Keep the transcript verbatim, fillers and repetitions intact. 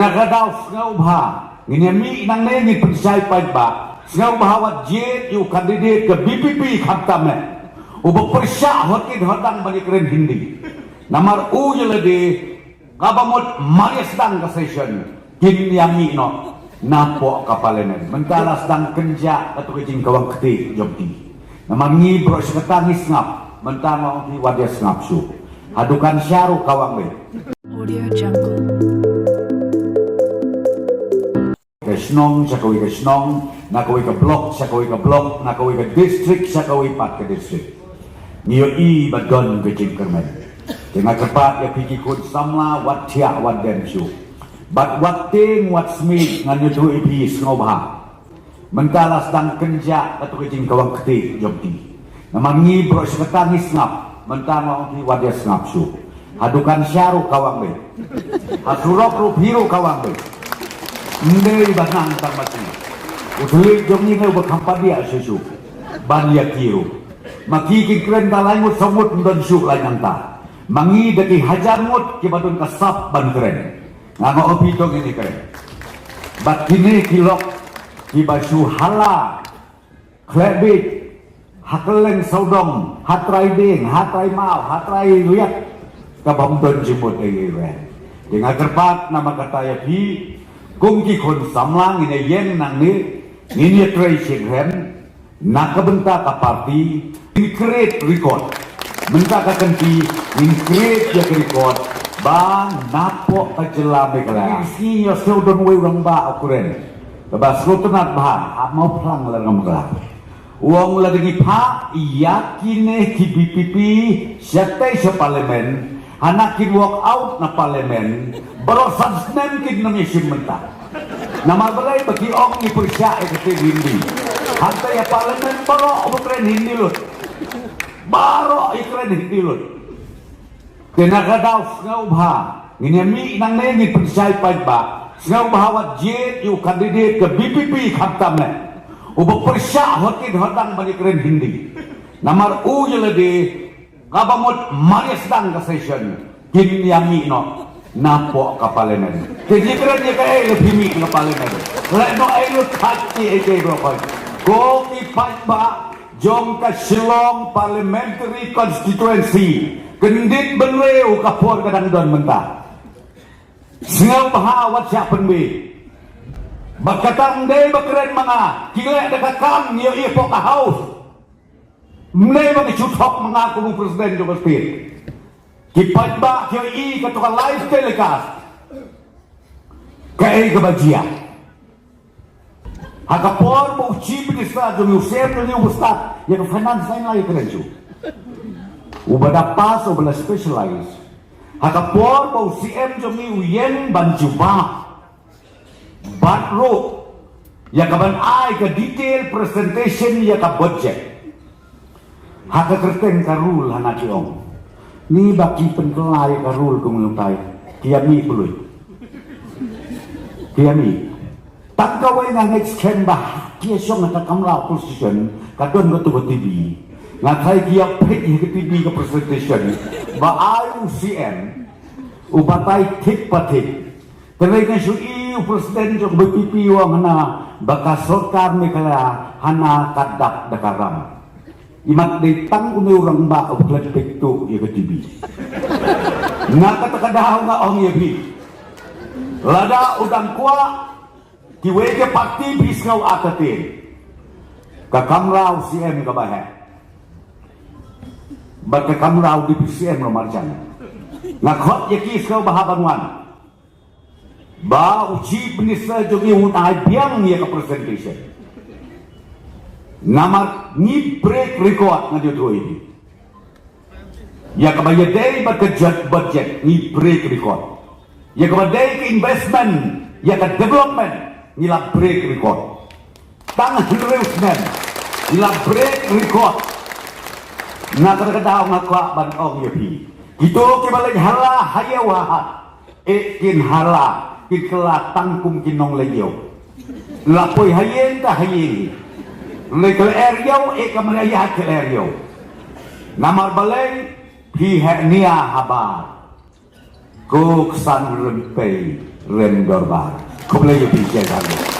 Na ka daw sngewbha ngin ïa mih nangne ngin pynshai paidbah. Sngewbha wat jied ïa u candidate ka B P P khamtam eh, uba pyrshah hot kit hot dang ban ïakren Hindi. Namar u ïa lade kaba mut mar ïa sdang ka session kin ïa mih noh napoh ka parliament. Mynta la sdang kynjah kato ka jingkawang kti jong ki. Namar ngi baroh shi katta ngi sngap. Mynta nga ong ki wat ïa sngap shuh. Haduh kan sha ruh kawang beit. Audio Jungle. Ka shnong sha kawei ka shnong, na kawei ka block sha kawei ka block, na kawei ka district sha kawei pat ka district. Ngi ïohi ba don ka jingkyrmen. Te nga kyrpad ïa phi ki khun samla, wat thiah wat dem shuh. Bad wat tieng wat smit, ngan ïathuh ïa phi sngewbha. Mynta la sdang kynjah kato ka jingkawang kti jong ki. Namar ngi baroh shi katta ngi sngap. Mynta nga ong ki wat ïa sngap shuh. Haduh kan sha ruh kawang beit. Ha surok ruh phi ruh kawang beit. Ym dei ba nang tang ma ki. U thylliej jong ngi ne uba kham padiah shuh shuh ban ïa ki ruh. Ma ki kin kren da lai ngut saw ngut, ym don shuh lai nangta. Ma ngi da ki hajar ngut kiba don ka sap ban kren. Nga ong phi to ngin ïakren. Bad kine ki lok kiba shu hala khleh bieit ha kylleng sawdong, ha trai dieng, ha trai maw, ha trai riat, ka bym don jingmut ei ei ruh. Te nga kyrpad namar kata ïa phi kum ki khun samla ngin ïa ïeng nangne, ngin ïa trei shitrhem na ka bynta ka party, ngin create record. Mynta ka kynti ngin create ïa ka record ba napoh ka jylla Meghalaya. Ngi ïa sngewdon wei u rangbah u kren. Kaba sngewtynnat bha ha Mawphlang la Rangamkla. U ong lada ngi phah ïa kine ki B P P shatei sha parliament, hana kin walk out na parliament, baroh san snem kin ym ïashim mynta. Namar balei? Ba ki ong ngi pyrshah ïa ka ktien Hindi. Hangta ïa parliament baroh ba kren Hindi lut. Baroh ïa kren Hindi lut. Te na ka daw sngewbha ngin ïa mih nangne ngin pynshai paidbah. Sngewbha wat jied ïa u candidate ka B P P khamtam eh, uba pyrshah hot kit hot dang ban ïakren Hindi. Namar u ïa lade kaba mut mar ïa sdang ka session kin ïa mih noh napoh ka parliament. Te ïakren ïa kaei lada phi mih na ka parliament? Leh noh ei lut, thait ei ei baroh khoit. Ko ki paidbah jong ka Shillong Parliamentary Constituency, kyndit bynriew ka por ka dang don mynta. Sngewbha wat shah pynbeit. Ba kata ym dei ba kren ma nga, ki leh da ka kam, ngi ïohi hapoh ka House. Ym dei ba ki shu thok ma nga kum u president jong ka state. Ki paidbah ki ïohi kato ka live telecast. Kaei kaba jia? Ha ka por ba u Chief Minister jong ngi, u C M jong ngi uba stad, ïa ka finance line la ïakren shuh. Uba da pass, uba la specialize. Ha ka por ba u C M jong ngi u ïeng ban jubab, bad ruh ïa ka ban ai ka detail presentation ïa ka budget. Ha ka kyrteng ka rule hana ki ong. Ni ba ki pynkylla ïa ka rule kumno tai. Ki ïa mih pyrshah. Ki ïa mih. Tang kawei nga ngeit skhem ba ki ïa shong ha ka kamra opposition, ka don kato ka T V. Nga tharai ki ïa peit ïa ka T V ka presentation ba ai u C M u batai thik pa thik. Te lei nga shu i u president jong B P P u ong hana ba ka sorkar Meghalaya hana ka dap da ka ram. Imat dei tang une u rangbah u klet pek tu ïa ka T V. Nga kata ka daw nga ong ïa phi, lada u dang kwah kiwei ki party, phi sngew artatien. Ka kamra u C M kaba heh bad ka kamra u Deputy C M ruh marjan. Nga khot ïa ki sngewbha ban wan. Ba u Chief Minister jong ngi un ai biang ïa ka presentation. Namar ngi break record, nga ïathuh ïa phi. Ïa kaba ïadei bad ka jot budget ngi break record. Ïa kaba dei ka investment, ïa ka development, ngi la break record. Tang hynriew snem ngi la break record. Na kata ka daw nga kwah ban ong ïa phi, kito kiba leit hala ha ïew ha hat, eh, kin hala, kin kylla tang kum ki nongleit ïew. La poi ha ïing ta ha ïing. Leit kylla er ïew, eh, ka mane ïa kylla er ïew. Namar balei? Phi heh nia habar. Ko Ksan Rympei, Rem Dorbar. Khublei ïa phi, Sir Dharma.